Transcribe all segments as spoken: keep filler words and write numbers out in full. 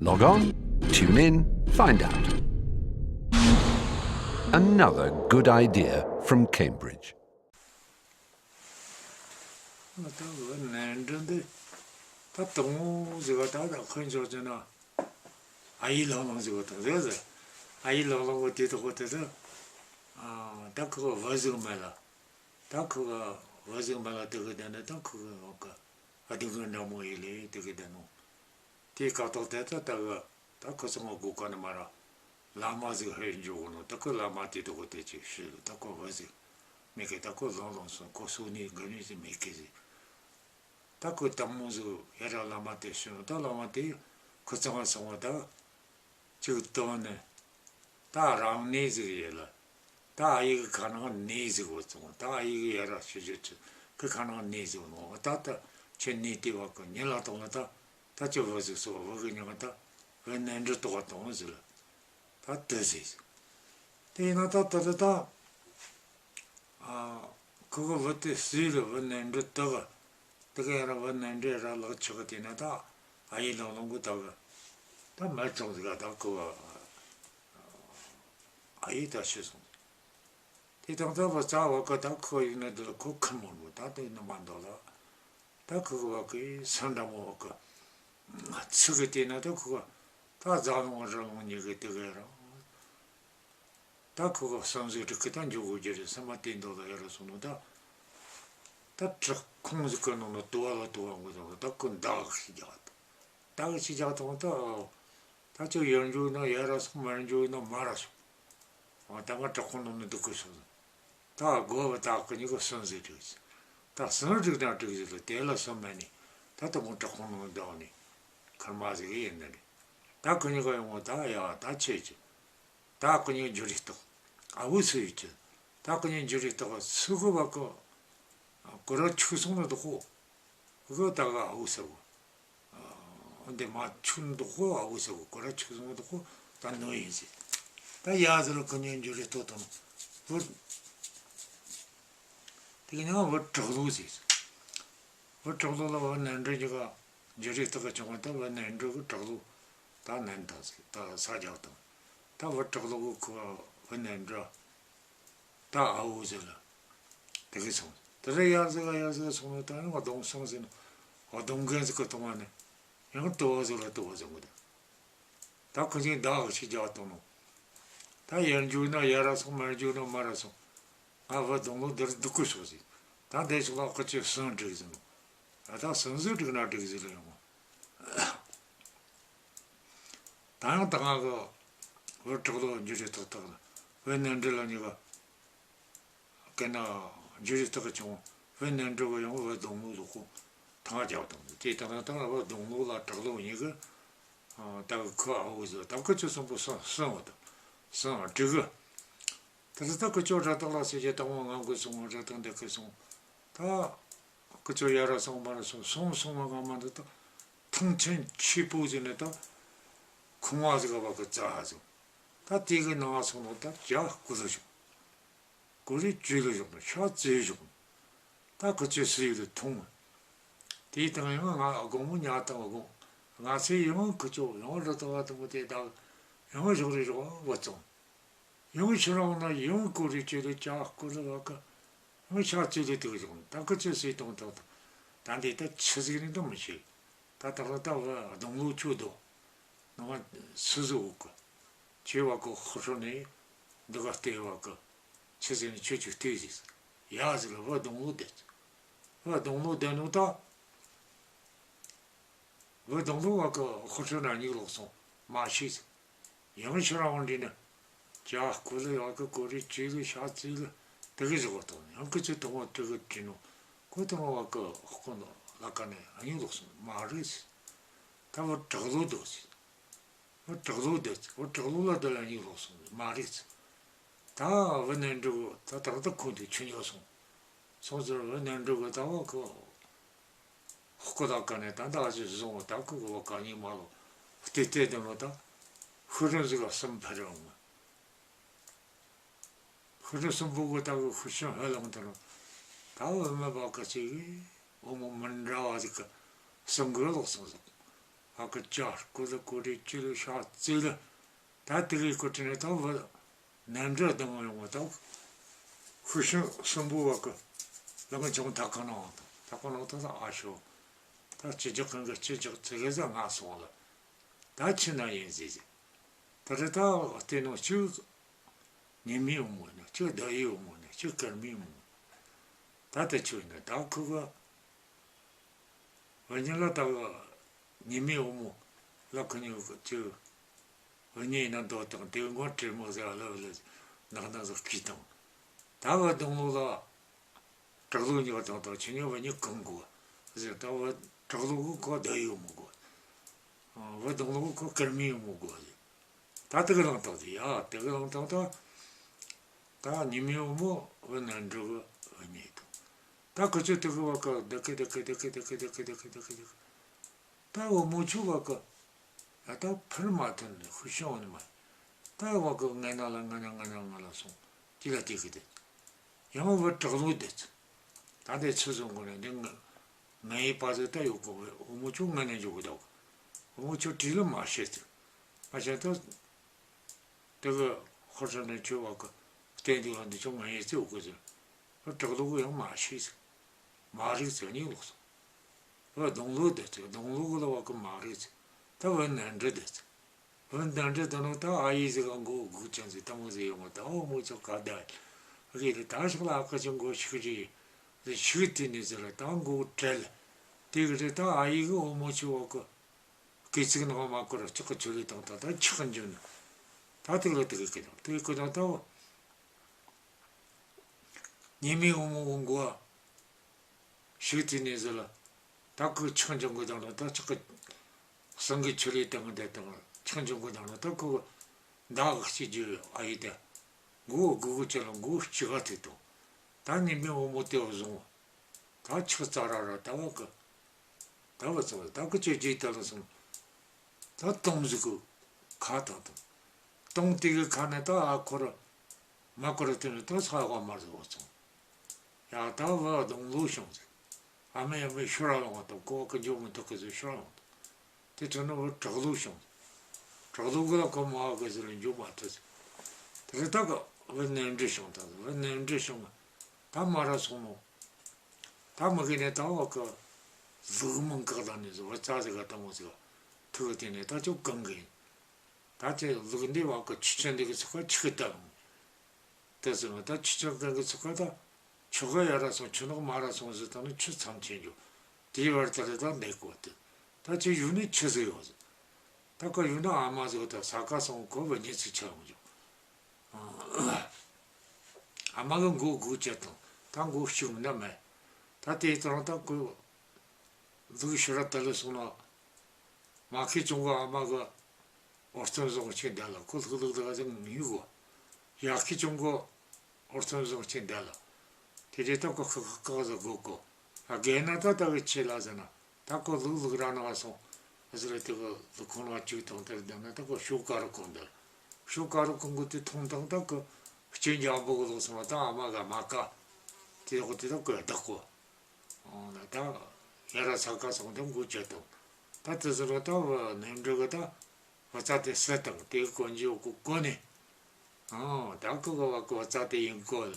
Log on, tune in, find out. Another good idea from Cambridge. ད་བུ་ནན་འདྲི་འདི་ད་དང་པོ་ཟིག་ག་ད་ད་ཁོས་འཇོག་ཅེ་ན། ཨ་ཡེ་ལང་ལང་ཟེར་བ་དང་ཟེར་ཟེར། ཨ་ཡེ་ལང་ལང་གི་དེ་དག་གོ་དེ་ད། ཨ་ད་ཁོ་གི་བུ་ཟིག་མེད་ལ། ད་ཁོ་གི་བུ་ཟིག་མེད་ལ་དེ་གི་དེ་ནི་ད་ཁོ་གི་འོག་གི་སྡུག་གི་འདྲ་མོ་ཡེ་ལེ་དེ་གི་དེ་ནོ། དེ་ཀ་ཏོག་དེ་ད་ད་གི་ད་ཁོ་ཚང་གི་སྒོ་ཁ་ནས་མར་ར་བླ་མ་ཟིག་ཕེབས་འཇོག་གོ་ནོ། ད་ཁོ་བླ་མ་དེ་དག་གོ་དེ་ཅིག་ཤོད་ལ། ད་ཁོ་བུ་ཟིག་མེད་གི། ད་ཁོ་ལང་ལང་སོང་། ཁོ་སོ་ནི་གི་ནི་ཟིག་མེད་གི་ཟིག། ད་ཁོ་དང་པོ་ཟིག་ཡར་ར་བླ་མ་དེ་ཤོད་ནོ། ད་བླ་མ་དེ་ཁོ་ཚང་ག་སོང་བ་ད་ཅིག་བཏོན་ནས། ད་རང་གནས་ཟིག་ཡོད་ལ། ད་ཨ་ཡེ་གི་ཁ་ནང་གནས་ཟིག་བུད་སོང་། ད་ཨ་ཡེ་གི་ཡར་ར་ཤི་རྒྱུ་ཆི་གི་ཁ་ནང་གནས་ཟིག་ནོ། ད་ད་ཁྱེད་གནས་དེ་བ་གི་ཉིན་ལ་དང་ལ་ད་ད་ཁྱེད་བུ་ཟིག་སོ་བུ་གི་ཉིན་ད་བུ་ནན་འདྲི་ཏོག་ག་དང་ཟིག་ལ་ད་དུ་ཟིག། དེ་ཡིན་ན་ད་ད་ད་ད། ཨ། ཁོ་གི་བུ་དེ་སུ་ལ་བུ་ནན་འདྲི་དག་དེ་ག་ཡར་བུ་ནན་འདྲི་ར་ལག་ཆག་གི་དེ་ན་ད་ཨ་ཡེ་ལང་ལང་གི་ད་གི་ད་མ་ཚང་ཟིག་ག་ད་ཁོ་ཨ་ཡེ་ད་ཤི་སོང་། དེ་དང་ད་བུ་ཚ་བ་གི་ད་ཁོ་ཡིན་ན་འདི་ལ་ཁོ་ཁུར་མོ་ར་ད་དེ་ནི་མ་འདོད་ལ། ད་ཁོ་གི་བ་གི་སུན་འདྲ་མོ་བ་གི་ཚིག་གི་དེ་ན་ད་ཁོ་གི་ད་རྫ་ལོང་རི་ལོང་གཉིས་གི་དེ་ག་ར། ད་ཁོ་གི་བསམ་གཟས་དྲུག་གི་ད་འཇོག་དགོས་རྒྱུ་རེད་བསམ་མ་དེ་འདོད་ལ་ཡར་ར་སོང་ནོ་ད། ད་བྲག་ཁུང་ཟིག་གི་ནང་ན་དུ་བ་ལ་དུ་བ་འགོ་ད་ད་ཁོ་མདའ་ཞིག་རྒྱག་ད། མདའ་ཞིག་རྒྱག་དང་ད། ད་ཁྱོད་ཡར་འཇུག་ན་ཡར་ར་སོང་། མར་འཇུག་ན་མར་ར་སོང་། ཨ་ད་ང་བྲག་ཁུང་ནང་ན་འདུག་གི་སོང་ཟིག། ད་དགོ་བ་ད་ཁོ་གཉིས་ཀ་སུན་གཟས་དྲུག་ཟིག། ད་སུན་དྲུག་ན་དྲུག་ཟིག་ལ་དེ་ལ་སུན་མེད་ནི། ད་ད་ཁོ་བྲག་ཁུང་ནང་ན་འདུག་ནི། ཁུར་མ་ཟིག་ཡིན་ནི་རེད། ད་ཁོ་གཉིས་ཀ་ཡོང་བ་ད་ཡ་ད་ཆེ་ཆེ། ད་ཁོ་གཉིས་འཇུ་རེས་ཐོག་ཨ་བུ་སུ་ཡོད་ཀྱི། ད་ཁོ་གཉིས་འཇུ་རེས་ཐོག་སུ་གི་བ་གི་གོ་ར་ཆུག་སོང་ནི་འདུག་གོ། གི་ད་ག་ཨ་བུ་ཟེར་གོ། འདི་མ་ཆུག་ནི་འདུག་གོ། ཨ་བུ་ཟེར་གོ། གོ་ར་ཆུག་སོང་ནི་འདུག་གོ། ད་ནོ་ཡིན་ཟེར། ད་ཡ་ཟེར་ལ་ཁོ་གཉིས་འཇུ་རེས་ཐོག་དང་བུ། དེ་གཉིས་བུ་བྲག་ལུག་ཟེར། བུ་བྲག་ལུག་ལ་བུ་ནན་འདྲི་གཉིས་ཀ་འཇུ་རེས་ཐོག་ག་བྱུང་བ་ད་བུ་ནན་འདྲི་གི་བྲག་ལུག་ད་ནན་དང་ཟེར། ད་ས་རྒྱག་དང་། ད་བུ་བྲག་ལུག་གི་ཁོ་བུ་ནན་འདྲི་ད་ཨ་བུ་ཟེར་ལ། དེ་གི་སོང་། དེ་རེ་ཡར་ཟིག་ག་ཡར་ཟིག་ག་སོང་ནས་ད་ཡང་གདོང་སང་ཟེར་ནས་གདོང་རྒན་ཟིག་གི་གདོང་བ་ནས་ཡང་དུ་བ་ཟིག་ལ་དུ་བ་ཟིག་གི་ད། ད་ཁོ་གཉིས་མདའ་ཞིག་རྒྱག་དང་ནོ། ད་ཡར་འཇུག་ན་ཡར་ར་སོང་། མར་འཇུག་ན་མར་ར་སོང་། ང་བུ་སྡོང་ལོ་འདིར་འདུག་གི་ཤོག་ཟེར། ད་འདི་ཤོག་ལ་ཁོ་ཆོས་སུན་དྲུག་ཟེར་ནོ། ད་ད་སུན་ཟིག་དྲུག་ན་དྲུག་ཟེར་ལ་ཡོང་། ད་ཡང་ད་ང་གི་བུ་བྲག་ལུག་འཇུ་རེས་ཐོག་ཐོག་ལ་བུ་ནན་འདྲི་ལ་གཉིས་ཀ་གན་ན་འཇུ་རེས་ཐོག་གི་བྱུང་། བུ་ནན་འདྲི་གི་ཡང་བུ་སྡོང་ལོ་ལོག་གོ་ཐང་རྒྱག་དང་། དེ་ད་ད་ད་བུ་སྡོང་ལོ་ལ་བྲག་ལུག་གཉིས་ཀ་ད་གི་ཁོ་ཨ་བུ་ཟེར། ད་ཁོ་ཆོས་སོང་པོ་སུན་སུན་བ་དང་སུན་དྲུག་གི། དེ་ལྟར་ད་ཁོ་ཆོ་ར་དག་ལ་ཟེར་གྱི་དང་བོ་ང་གི་སོང་། ར་དག་འདི་གི་སོང་། ད་ཁོ་ཆོ་ཡར་ར་སོང་མར་ར་སོང་། སོང་སོང་བ་ང་མ་འདི་ད་ཐང་ཆེན་ཆེ་པོ་ཟེར་ནས་ད་ཁུང་བ་ཟིག་ག་བ་གི་རྩ་ཧ་སོང་། ད་དེ་གི་ནང་ང་སོང་ནོ་ད་ཇ་སྐོལ་ལ་བྱུང་། གོ་རེ་བཅོལ་ལ་བྱུང་ནོ། ཤ་བཙོས་བྱུང་། ད་ཁོ་ཆོས་སུ་ཡོད་ལ་ཐུང་། དེའི་སྟེང་ཡང་ང་དགོང་མོ་ཉལ་དང་དགོང་ང་ཚོས་ཡང་ཁུ་ཚོ་ཡང་རི་དྭགས་བ་དུ་མོ་དེ་དག་ཡང་ཞོག་རེ་ཞོག་བུད་སོང་། ཡང་ཕྱི་རང་ན་ཡང་ཀོ་རེ་ཅི་རེ་ཅག་ཀོ་རེ་བ་ཀ་ཡང་ཤ་ཚོས་ལེ་དུ་ཞོག་ད་ཁུ་ཚོས་སུས་གཏོང་ཐུབ་ད། ད་འདི་ད་ཆི་ཟིག་ནི་འདུག་མི་ཤེས། ད་ད་ལོ་ད་བུ་སྡོང་ལོ་ཆུ་དོ། ནང་སུ་ཟིག་འོག་གི། ཆེ་བ་གི་ཧུ་ཧྲུ་ནས་འདི་ག་ལྟེ་བ་གི། ཆི་ཟེར་ནས་ཆོས་ཆོས་ལྟོས་ཟིག། ཡ་ཟིག་ལ་བུ་སྡོང་ལོ་བསྡད། བུ་སྡོང་ལོ་བསྡད་ནོ་ད། བུ་སྡོང་ལོ་བ་གི་ཧུ་ཧྲུ་ན་གཉིད་ལོག་སོང་མ་ཤེས་ཟིག། ཡང་ཕྱི་རང་འདྲི་ནི། ཇ་སྐོལ་ལ་བ་གི་ཀོ་རེ་ཅི་ལ་ཤ་ཚིལ་ལ་དེ་གི་ཟིག་བ་དང་ཡང་ཁུ་ཚོས་དང་བ་དེ་གི་དྲིས་ནོ། ཁོ་དང་བ་གི་ཧུ་ཁོ་ནོ་ལ་ཀ་ནས་གཉིད་ལོག་སོང་མ་རེད་ཟིག། ད་བུ་བྲག་ལོ་སྡོད་ཟིག། བུ་བྲག་ལོ་བསྡད། བུ་བྲག་ལོ་ལ་བསྡད་ལ་གཉིད་ལོག་སོང་མ་རེད། ད་བུ་ནན་འགྲོ་གི་ད་ད་ད་ཁོ་འདི་ཆུ་ཉོ་སོང་། སོང་ཟེར་བུ་ནན་འགྲོ་གི་ད་བ་ཁོ། ཧོ་ཀོ་ད་ག་ནས་ད་ད་ཅི་བཟུང་བ་ད་ཁོ་གི་བ་ག་གཉིད་མ་ལོག་བལྟས་བལྟས་དུ་ལོ་ད། ཧུ་རུ་ཟིག་ག་སེམས་འཕེལ་རུང་། ཧུ་རུ་སུམ་པོ་གི་ད་གི་ཧུ་ཤང་ཧ་ལམ་དུ་ལོ། ད་བུ་མེད་པ་གི་ཅིག་གི་བུ་མོ་མི་འདྲ་བ་ཟིག་གི་སེམས་གི་ལོག་སོང་ཟིག། ཨ་ཁུ་ཅག་སྐུ་ལ་ཀོ་རེ་ཅི་ལ་ཤ་ཙི་ལ། ད་དེ་གི་སྐོར་དྲི་ནས་ད་བུ་ནམ་འདྲ་དང་ཡོང་བ་ད་ཤུགས་ཤིང་གསུམ་པོ་བ་གི་ལ་ང་ཅུང་ཐག་ཁ་ནང་དང་ཐག་ཁ་ནང་དང་ཨ་ཤོ། ད་ཅི་ཅག་གང་གི་ཅི་ཅག་ཙི་གེ་ཟ་ང་སོང་ལ། ད་ཕྱི་ན་ཡིན་ཟེར་ཟེར། ད་རེ་ད་ལྟའི་ནང་ཅིག་ཉི་མའི་བུ་མོ་ནི་ཅིག་ཟླ་བའི་བུ་མོ་ནི་ཅིག་སྐར་མའི་བུ་མོ། ད་ལྟ་ཁྱོད་ནི་ད་ཁུ་གི་བུ་ཉིད་ལ་ད་གི་ཉི་མའི་བུ་མོ་ལ་ཁུ་ཉི་གི་ཅིག་བུ་ཉིད་ཡིན་ན་འདོད་དང་དེ་སྔོན་བྲེ་མོ་ཟེར་ལ་བུ་ལ་ནག་ནག་ཟིག་སྐྱིད་དང་། ད་བུ་སྡོང་ལོ་ལ། བྲག་ལུག་ཉོ་དང་དང་ཆུ་ཉོ་བ་ཉིད་གང་དགོས་ཟེར། ད་བུ་བྲག་ལུག་གི་ཁོ་ཟླ་བའི་བུ་མོ་དགོས། བུ་སྡོང་ལོ་གི་ཁོ་སྐར་མའི་བུ་མོ་དགོས་ཟེར། ད་དེ་གི་ལང་ཐོག་དེ་ཡ་དེ་གི་ལང་ཐོག་ད་ད་ཉི་མའི་བུ་མོ་བུ་ནམ་འགྲོ་གི་བུ་ཉིད་དང་། ད་ཁུ་ཆུ་དེ་གི་བ་གི་བདག་གི་བདག་གི་བདག་གི་བདག་གི་བདག་གི་བདག་གི་བདག་གི་བདག་གི། ད་བུ་མོ་ཆུ་བ་གི་ཡ་ད་ཕུར་མ་ཐོན་ནས་ཤུགས་ཤིང་ནི་མ། ད་བ་གི་ང་ན་ལ་ང་ན་ང་ན་ང་ལ་སོང་ཅི་ལ་དེ་གི་དེ། ཡང་བུ་བྲག་ལུག་དེ་ཚོ། ད་དེ་ཚོ་བཟུང་གོ་ནས་འདི་ང་ང་ཡི་པ་ཚོ་ད་ཡོད་གོ། བུ་མོ་ཆུ་ང་ན་འཇུག་གི་འདུག། བུ་མོ་ཆུ་བྲིས་ལ་མ་ཤེས་ཚོ། མ་ཤེས་ད། དེ་གི་ཧོར་ས་ནས་ཆོས་བ་གི་བསྟན་འདི་བ་འདི་ཆུ་ང་ཡི་ཚེ་འུ་གི་ཚེ། བུ་བྲག་ལུག་གི་ཡང་མ་ཤེས་ཚོ། མ་རིག་ཚོ་གཉིས་ལོག་སོང་། བུ་སྡོང་ལོ་དེ་ཚོ་སྡོང་ལོ་གི་ལ་བ་གི་མ་རིག་ཚོ། ད་བུ་ནམ་འདྲ་དེ་ཚོ། བུ་ནམ་འདྲ་དེ་ནང་ད་ཨ་ཡེ་ཟིག་ག་མགོ་སྒུར་ཅན་ཟིག་ད་མོ་ཟིག་ཡོང་བ་ད་བུ་མོ་ཚོ་ག་ད་རེད། ད་ཞག་ལ་ཨ་ཁུ་ཆུ་མགོ་ཤུགས་རེད། རེད་ཤུགས་དེ་ནས་ཟེར་ལ་ད་མགོ་བྲལ། དེ་གི་རེད་ད་ཨ་ཡེ་གི་བུ་མོ་ཆུ་བ་གི་སྐེ་ཚིག་ནང་མ་བསྐོར་ལྕགས་ཀྱི་ཆུ་ལི་དང་ད་ད་ཆག་འཇུ་ནི། ད་དེ་ལ་དེ་གི་སྐེ་དང་དེ་གི་སྐེ་དང་ད་བུ། ཉི་མའི་བུ་མོ་བུ་མགོ་བ། ཤུགས་དེ་ནས་ཟེར་ལ། ད་ཁུ་ཆག་འཇུ་གི་དང་ད་ཆག་གི་སང་གི་ཆུ་ལི་དང་དེ་དང་ཆག་འཇུ་གི་དང་ད་ཁུ་མདའ་གཅིག་རྒྱུ་ཨ་ཡེ་དེ། མགོ་སྒུར་གི་ཆུ་ལ་མགོ་གཅིག་ག་ཐུག་དང་། ད་ཉི་མའི་བུ་མོ་དེ་བ་བཟུང་བ། ད་ཆག་ཙ་ར་ར་ད་བ་གི། ད་བ་ཚོ་ད་གི་ཅི་ཅི་ད་ལ་སོང་། ད་དུང་ཟིག་གི་ཁ་ཐག་དང་། དུང་དེ་གི་ཁ་ནས་ད་ཨ་ཁོ་ར་མ་ཁོ་ར་དེ་ནས་ད་ས་ག་མར་ཟིག་བ་ཚོང་། ཡ་ད་བ་སྡོང་ལོ་བྱུང་ཟིག། ཨ་མས་ཨ་མས་ཤོར་ར་ལོང་བ་དང་ཀོ་གི་འཇོག་མི་ཐུབ་གི་ཟིག་ཤོར་ར་ལོང་དང་། དེ་ཐོན་ན་བུ་བྲག་ལུག་བྱུང་། བྲག་ལུག་གི་ལ་ཁོ་མ་བ་གི་ཟིག་ལ་འཇོག་མ་ཐུབ་ཟིག། དེ་རེད་ད་གི་བུ་ནམ་འདྲ་བྱུང་ད་ཟིག། བུ་ནམ་འདྲ་བྱུང་ད་མ་ར་སོང་མོ། ད་མི་གི་ནས་ད་བ་གི་ལུག་མང་བཀག་ད་ནས་ཟིག་བུ་ཙ་ཟིག་ག་ད་མོ་ཟིག་ཐུག་དེ་ནས་ད་ཅོ་གང་གི་ཡིན། ད་ཅི་ལུག་འདི་བ་གི་ཆུ་ཆེན་འདི་གི་ཚུགས་ཁ་ཆུ་གི་ད་ལོང་། དེ་ཟེར་ན་ད་ཆུ་ཆེན་གང་གི་ཚུགས་ཁ་ད་ཆུ་ག་ཡ་ར་སོང་ཆུ་ནག་མ་ར་སོང་ཟིག་ད་ནི་ཆུ་མཚམས་ཆེན་འཇོག་དེའི་བར་དེ་ལ་ད་འདེགས་གོ་དེ། ད་ཅི་ཡུལ་ནི་ཆུ་ཟིག་ཡོད་ཟིག། ད་ཁོ་ཡུལ་ནི་ཨ་མ་ཟིག་ད་ས་ཀ་སོང་ཁོ་བུ་ཉིད་ཚིག་ཆ་ཡོང་འཇོག། ཨ་མ་གི་མགོ་སྒུར་ཅེས་དང་ད་མགོ་ཤུགས་མི་འདྲ་མེད། ད་དེའི་ཐོག་ད་ཁོ་ལུག་ཤི་ར་དེ་ལ་སོང་ན། མ་ཁི་ཆུང་གི་ཨ་མ་གི་ཨོ་རྩམ་བཟང་གཅིག་འདེད་ལ་ཁོ་ལྷུག་ལྷུག་ལྷུག་ཟིག་ངུས་གོ། ཡ་ཁི་ཆུང་གི་ཨོ་རྩམ་བཟང་གཅིག་འདེད་ལ། དེ་རྗེས་ད་ཁོ་ཁི་ཁི་ཁག་ཟིག་སྒུག་གོ། ཨ་རྒན་ན་ད་ད་གི་ཆེ་ལ་ཟེར་ན། ད་ཁོ་ལུག་ལུག་ར་ནང་སོང་། ཟེར་ལ་དེ་གི་ལུག་ཁང་ནང་བཅུག་དང་དེར་བསྡད་ན་ད་ཁོ་ཤོག་དཀར་རུ་གང་འདེད། ཤོག་དཀར་རུ་གང་གི་དེ་མཐོང་དང་ད་ཁོ་སྐྱིན་རྒྱ་འབོག་གི་ལོག་སོང་བ་ད་ཨ་མ་གི་མ་ཀ། དེ་ཁོ་དེ་ད་ཁོ་བདག་གོ། ཨོ་ན་ད་ཡ་ར་ས་ཀ་སོང་དེ་མགོ་བཅད་དང་། ད་དེ་ཟེར་ལ་ད་བུ་ནམ་འགྲོ་གི་ད་བུ་ཚ་དེ་བསད་དང་དེ་གི་གོན་རྒྱུ་གོ་གོན་ནས། ཨོ་ད་ཁོ་གི་བ་གི་བུ་ཚ་དེ་ཡིན་གོ་ལ།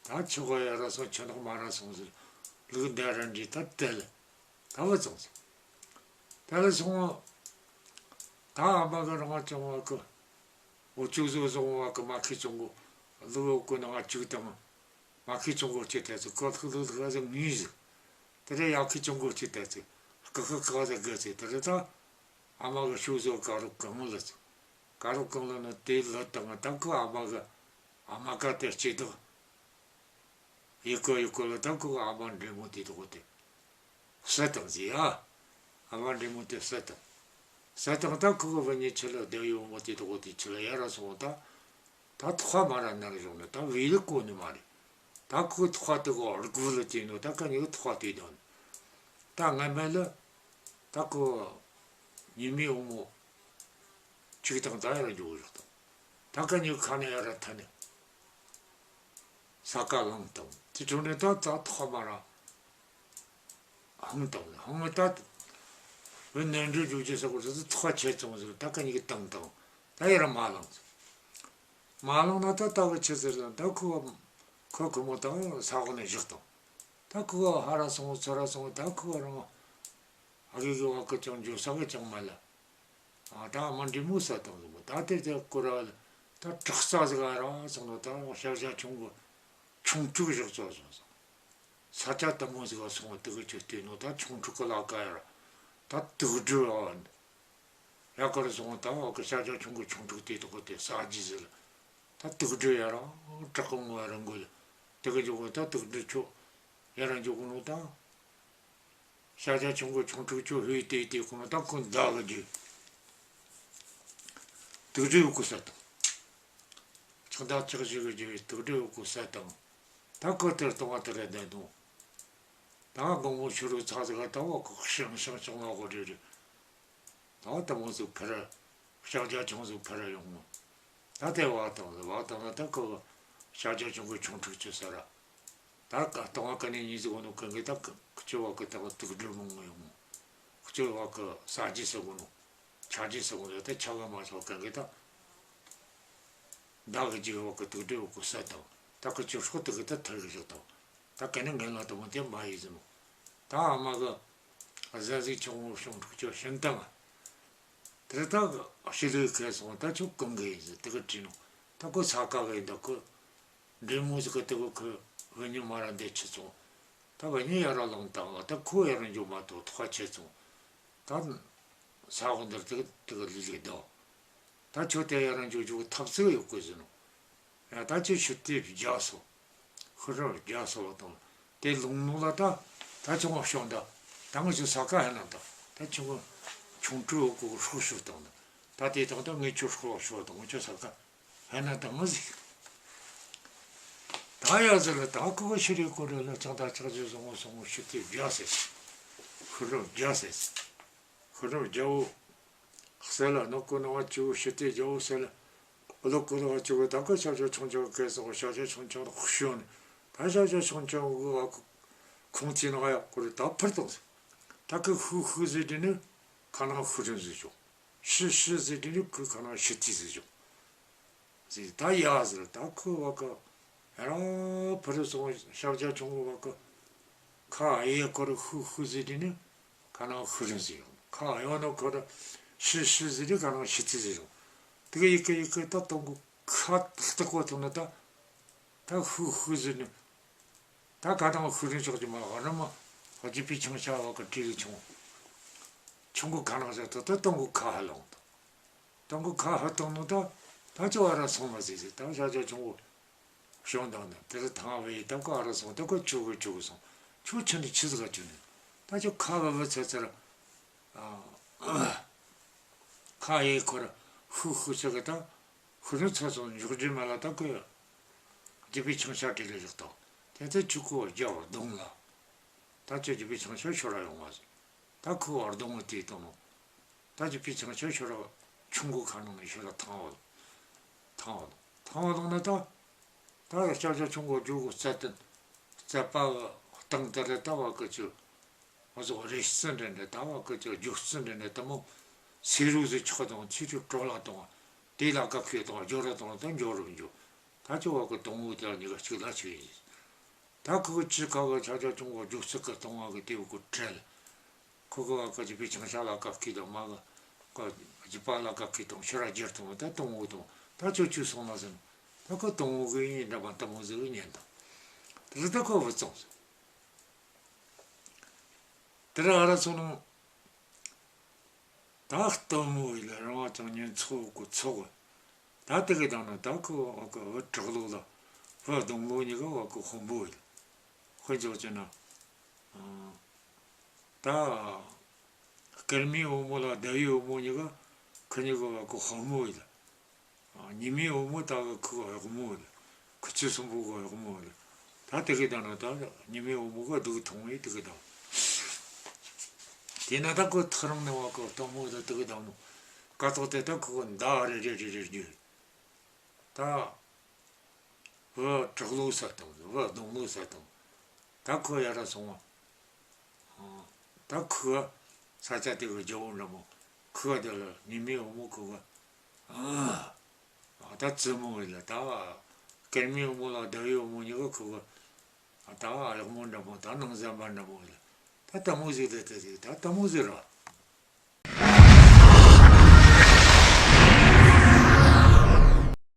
ད་ཆུ་ག་ཡ་ར་སོང་ཆུ་ནག་མ་ར་སོང་ཟེར། ལུག་འདི་ར་འདྲི་ད་དེ་ལ་ད་བུ་ཚང་ཟེར། དེ་ལ་སོང་བ། ད་ཨ་མ་གི་རང་བ་ཅང་བ་གི་འུ་ཅུག་བཟོ་བཟོ་བ་གི་མ་ཁི་ཆུང་གོ་ལུག་འུ་གོ་ནང་བཅུག་དང་། མ་ཁི་ཆུང་གོ་གཅིག་དེ་ཚོ་ཀོ་ལྷུག་ལྷུག་ལྷུག་ཟིག་ངུས་ཟིག། དེ་རེ་ཡ་ཁི་ཆུང་གོ་གཅིག་དེ་ཚོ་ཀི་ཀི་ཀི་ཟིག་དགོད་ཚེ་དེ་རེ་ད་ཨ་མ་གི་ཤུགས་བཟོ་ཀ་རུ་གང་ལ་ཚོ་ཀ་རུ་གང་ལ་ནི་དེ་ལ་དང་ད་ཀི་ཨ་མ་གི་ཨ་མ་ཀ་དེ་གཅིག་དང་། ཡི་གོ་ཡི་གོ་ལ་ད་ཁོ་གི་ཨ་མ་འདྲེ་མོ་དེ་དོ་དེ་བསད་དང་ཟེར་ཡ། ཨ་མ་འདྲེ་མོ་དེ་བསད་དང་། བསད་དང་ད་ཁོ་གི་བུ་ཉིད་ཆུ་ལ་བསྡད་ཡོད་མོ་དེ་དོ་དེ་ཆུ་ལ་ཡ་ར་སོང་ད། ད་ཐོག་མ་ར་ནར་བྱུང་ནི་ད་བེ་ལི་གོ་ནི་མ་རེད། ད་ཁོ་ཐོག་དེ་གོ་རྒུ་ལ་དེ་ནོ་ད་ཀ་ཉི་གི་ཐོག་དེ་དོ་ནི། ད་ང་མེད་ལ་ད་ཁོ་ཉི་མའི་བུ་མོ་གཅིག་དང་ད་ཡ་ར་འཇོག་ཡོད་དང་། ད་ཀ་ཉི་གི་ཁ་ནས་ཡ་ར་ཐ་ནི། ས་ཀ་ལངས་དང་དེ་གྲོང་ནས་ད་ད་ཐོག་མ་ར་ཧང་དང་ཧང་ད། བུ་ནན་འགྲོ་རྒྱུ་ཅི་ཟེར་གོ་ཟེར་ཐོག་ཆེ་བཙོང་ཟེར། ད་ཁོ་གཉིས་ཀྱིས་བཏང་བཏང་། ད་ཡར་མ་ལངས་ཟེར། མ་ལངས་ན་ད་ད་བུ་ཆི་ཟེར་ཟེར། ད་ཁོ་ཁོ་ཁོ་མོ་ད་ས་འོག་ནས་བཞག་བཏང་། ད་ཁོ་ཧ་ར་སོང་ཚོར་ར་སོང་། ད་ཁོ་རང་ཨ་གི་གི་བ་གི་ཅང་འགྱོ་ས་གི་ཅང་མ་ལ། ཨ་ད་མ་འདྲེ་མོ་ཟ་བཏང་ཟེར་མོ། ད་དེ་དེ་ཁོ་ར་ལ་ད་དྲག་རྩ་ཟིག་ག་ར་སོང་ནོ། ད་ཤ་ཤ་ཆུང་གི་ཆུང་ཕྲུག་བཞག་བཙོ་སོང་ཟེར། ས་ཆ་དེ་མོ་ཟིག་ག་སོང་བ། དེ་གི་ཆུ་སྟོན་ནོ་ད་ཆུང་ཕྲུག་གི་ལ་ཀ་ཡར་ད་དུག་སྦྲུལ་བ། ཡ་གར་སོང་བ་ད་བ་གི་ཤ་ཤ་ཆུང་གི་ཆུང་ཕྲུག་དེ་དག་གི་དེ་ཟ་རྒྱུ་ཟེར། ད་དུག་སྦྲུལ་ཡར་བྲག་གི་ངོ་བ་རང་གོ་ལ། དེ་གི་འཇུག་གོ་ད་དུག་སྦྲུལ་ཁྱོ་ཡར་འཇུག་གོ་ནོ་ད། ཤ་ཤ་ཆུང་གི་ཆུང་ཕྲུག་ཁྱོ་ཧུའི་དེ་དེ་གོ་ནོ་ད་ཁོ་མདའ་གི་རྒྱུ། དུག་སྦྲུལ་ཡོད་གོ་ས་དང་། ཆག་ད་ཆག་ཞིག་གི་རྒྱུ་དུག་སྦྲུལ་ཡོད་གོ་ས་དང་། ད་ཁོ་དེར་གཏོང་བ་དེ་རེད་ད་དུང་། ད་དགོང་མོ་ཕྱི་རུ་ཚ་ཟིག་ག་ད་བ་ཁོ་ཤང་ཤང་ཤང་ལ་གོ་རེ་རེ། ད་དེ་མོ་ཟིག་ཕར། ཤ་ཤ་ཆུང་ཟིག་ཕར་ཡོང་ངོ་། ད་དེ་བ་དང་ཟིག་བ་དང་ཟིག་ད་ཁོ་ཤ་ཤ་ཆུང་གི་ཆུང་ཕྲུག་ཅི་ཟེར་ར། ད་ཀ་སྟོང་བ་ཀ་ནས་གཉིས་ཟིག་གོ་ནོ་གན་གི་ད་ཁོ་ཁྱོ་བ་གི་ད་དུག་སྦྲུལ་མང་ངོ་ཡོང་ངོ་། ཁྱོ་བ་གི་ཟ་རྒྱུ་ཟིག་གོ་ནོ། ཆ་རྒྱུ་ཟིག་གོ་ནོ་ད་ཆ་ག་མ་ཆོག་གན་གི་ད། མདའ་གི་རྒྱུ་བ་གི་དུག་སྦྲུལ་བ་གི་ས་དང་། ད་གི་ཅི་སྲོག་དེ་གི་ད་ཐར་གི་ཞོག་དང་། ད་ག་ནི་ངན་ལ་དུ་མ་དེ་མ་ཡིན་ཟེར་མོ། ད་ཨ་མ་གི་གཟན་ཟིག་ཆུང་ངུ་ཤོང་ཕྲུག་ཅོ་ཤིན་ཏང་། དེར་ད་གི་ཕྱི་ལུས་ཁེ་སོང་། ད་ཁྱོ་གང་གི་ཡིན་ཟེར་དེ་གི་དྲིས་ནོ། ད་ཁོ་ས་ཀ་གི་ཡིན། ད་ཁོ་འདྲེ་མོ་ཟིག་གི་དེ་གི་ཁོ་བུ་ཉི་མ་ར་འདི་ཆི་སོང་། ད་བུ་ཉི་ཡར་ལངས་བཏང་ལ། ད་ཁོ་ཡར་འཇུག་མ་ཐོག་ཐོག་ཆེ་སོང་། ད་ས་འོག་འདིར་དེ་གི་དེ་གི་ལུས་ལུས་ད། ད་ཁྱོ་དེ་ཡར་འཇུག་འཇུག་ཐབས་ཟིག་ཡོད་གོ་ཟེར་ནོ། ཡ་ད་ཁྱོ་ཤི་དེ་རྒྱ་སོ། ཤི་རབས་རྒྱ་སོ་བ་དང་། དེ་ལུང་ནོ་ལ་ད། ད་ཁྱོ་ང་ཤོང་ད། ད་ང་ཁྱོ་ས་ཀ་ཧེ་ན་ད། ད་ཁྱོ་ང་ཆུང་ཕྲུག་གོ་སྲོག་ཤོར་དང་ད། ད་དེ་དང་ད་ངས་ཁྱོ་སྲོག་ཤོར་དང་ང་ཁྱོ་ས་ཀ་ཧེ་ན་ད་ང་ཟིག་ད་ཡ་ཟེར་ལ་ད་ཁོ་གི་ཤི་རེ་གོ་རེ་ལ་ཅང་ད་ཅག་ཅི་སོང་ངོ་སོང་ངོ་ཤི་དེ་རྒྱ་ཟེར། ཤི་རབས་རྒྱ་ཟེར། ཤི་རབས་རྒྱལ་པོ་གསལ་ལ་ནོ་ཀོ་ནོ་བ་ཅུ་ཤི་དེ་རྒྱལ་པོ་གསལ་ལ། ཨོ་ལོ་ཀོ་ལོ་བ་ཅུ་གི་ད་ཁོ་ཤ་ཤ་ཆུང་ཆུང་གི་སོང་ཤ་ཤ་ཆུང་ཆུང་ལ་ཤོན། ད་ཤ་ཤ་ཆུང་ཆུང་གི་བ་ཁོ་ཁོང་ཅི་ནོ་ཡ་ཀོ་རེ་ད་ཕར་ཏོང་ཟེར། ད་ཁོ་ཧུ་ཧུ་ཟེར་དེ་ནི་ཁ་ནང་ཧུ་རིན་ཟེར་བྱུང་། ཤི་ཤི་ཟེར་དེ་ནི་ཁོ་ཁ་ནང་ཤི་ཐི་ཟེར་བྱུང་། ཟེར་ད་ཡ་ཟེར། ད་ཁོ་བ་ཀ་ར་ཕུ་རུ་སོང་། ཤ་ཤ་ཆུང་བ་ཀ་ཁ་ཨེ་ཁོ་ར་ཧུ་ཧུ་ཟེར་དེ་ནི་ཁ་ནང་ཧུ་རིན་ཟེར་ཡོང་། ཁ་ཨེ་བ་ནོ་ཁོ་ར་ཤི་ཤི་ཟེར་དེ་ཁ་ནང་ཤི་ཐི་ཟེར་ཡོང་། དེ་ག་ཡི་གེ་ཡི་གེ་ད་སྟོང་གི་ཁ་ལྟག་གོ་ཐུག་ན་ད། ད་ཧུ་ཧུ་ཟེར་ནི། ད་ཁ་ནང་ཧུ་རིན་ཆོག་གི་མ་ར་མ། རྒྱུ་པའི་ཆང་ཤ་བ་ཀ་བྲིས་ཆུང་། ཆུང་གི་ཁ་ནང་ཤ་ཐོག་ད་སྟོང་གི་ཁ་ཧ་ལོང་། དང་གི་ཁ་ཧ་བཏང་ནོ་ད། ད་ཅོ་ཨ་ར་སོང་མ་ཟེར་ཟེར། ད་ཤ་ཤ་ཆུང་བོ་ཤོང་དང་ནི་དེར་ཐང་བའི་ད་ཁོ་ཨ་ར་སོང་། ད་ཁོ་ཆུ་གི་ཆུ་གི་སོང་། ཁྱོ་ཆུ་ནི་ཆི་ཟིག་ག་ཆུ་ནི། ད་ཅོ་ཁ་བ་བ་ཚ་ཚ་ར། ཨ། ཁ་ཡེ་ཁོ་ར་ཧུ་ཧུ་ཆ་གི་ད། ཧུ་རུ་ཚ་སོང་འཇོག་རྒྱུ་མ་ལ་ད་ཁོ་རྒྱུ་པའི་ཆང་ཤ་བྲིས་ལ་བཞག་དང་། དེ་ཚེ་ཆུ་ཁོ་རྒྱ་བར་གདོང་ལ། ད་ཅོ་རྒྱུ་པའི་ཆང་ཤ་ཤོར་ར་ཡོང་བ་ཟེར། ད་ཁོ་བར་གདོང་བ་དེ་དང་ནོ། ད་རྒྱུ་པའི་ཆང་ཤ་ཤོར་ར་ཆུང་གོ་ཁ་ནང་ནས་ཤོར་ར་ཐང་བ། ཐང་བ། ཐང་བ་ལོང་ན་ད། ད་ལ་ཤ་ཤ་ཆུང་གོ་རྒྱུ་གོ་རྩ་བཏུན། རྩ་པ་གི་སྟེང་དེ་ར་ད་བ་ཀི་ཅོ། ང་ཚོ་རེ་རྩི་འདྲ་འདྲ་ད་བ་ཀི་ཅོ་རྒྱུ་རྩི་འདྲ་འདྲ་ད་མོ། སེ་རུ་ཟིག་ཆག་དང་ཚིག་ཆུ་གྲོ་ལ་དང་། དེ་ལ་ཀ་ཁེ་དང་འཇོ་ར་དང་ད་འཇོ་རུ་འཇོ། ད་ཅོ་བ་ཀི་དང་བོ་དེ་གཉིས་ཀ་གཅིག་ལ་གཅིག་ཡིན། ད་ཁོ་གི་ཅི་ཁ་གི་ཆ་ཆ་ཆུང་གོ་རྒྱུ་རྩི་གི་གཏོང་བ་གི་དེ་བོ་ཀི་བྲལ། ཁོ་གི་བ་ཀི་རྒྱུ་པའི་ཆང་ཤ་ལ་ཀ་ཁེ་དང་མ་གི་ཀ་རྒྱུ་པ་ལ་ཀ་ཁེ་དང་ཕྱི་ར་རྒྱུ་དང་ད་དང་བོ་དང་ད་ཅོ་ཅུ་སོང་ན་ཟིན། ད་ཁོ་དང་བོ་གི་ཡིན་འདྲ་མ་ད་མོ་ཟིག་གི་ཉན་དང་། དེ་ལ་ད་ཁོ་བུད་སོང་ཟིན། དེ་ར་ཨ་ར་སོང་ནོ། ད་སྟོན་མོ་ཡིན་ལ་རང་བ་ཅང་ཉན་ཚོགས་གོ་ཚོགས། ད་དེ་གི་དང་ན་ད་ཁོ་བ་ཀི་བུ་བྲག་ལོ་ལ་བུ་གདོང་ལོ་གཉིས་ཀ་བ་ཀི་དཔོན་པོ་ཡིན། དཔེ་འཇོག་ཅེ་ན། ཨ། ད་སྐར་མའི་བུ་མོ་ལ་ཟླ་བའི་བུ་མོ་གཉིས་ཀ་ཁོ་གཉིས་ཀ་བ་ཀི་དཔོན་པོ་ཡིན། ཉི་མའི་བུ་མོ་ད་གི་ཁུ་གཡོག་མོ་ལ། ཁུ་ཆུ་སུམ་པོ་གི་གཡོག་མོ་ལ། ད་དེ་གི་ད་ན་ད་ཉི་མའི་བུ་མོ་གི་སྡུག་མཐོང་བས་དེ་གི་ད། དེ་ན་ད་ཁོ་ཐག་རིང་ནས་བ་ཀི་སྟོན་མོ་ད་དེ་གི་ད་ནོ། ཀ་ཏོག་དེ་ད་ཁོ་གི་མདའ་རེ་རེ་རེ་རེ་རྒྱུ། ད་བུ་བྲག་ལོ་ས་དང་བུ་གདོང་ལོ་ས་དང་། ད་ཁོ་ཡར་ར་སོང་བ། ད་ཁོ་ ས་ཆ་དེ་གི་རྒྱལ་པོ་འདྲ་མོ། ཁུ་བ་དེ་ལ་ཉི་མའི་བུ་མོ་ཁུ་གི། ཨ། ད་བཙུན་མོ་ཡིན་ལ། ད་སྐར་མའི་བུ་མོ་ལ་ཟླ་བའི་བུ་མོ་གཉིས་ཀ་ཁུ་གི། ད་གླང་མོ་འདྲ་མོ། ད་ནང་ཟམ་པ་འདྲ་མོ་ཡིན་ལ། ད་དེ་མོ་ཟིག་རེད། དེ་ཟིག་ད་དེ་མོ་ཟིག་རེད།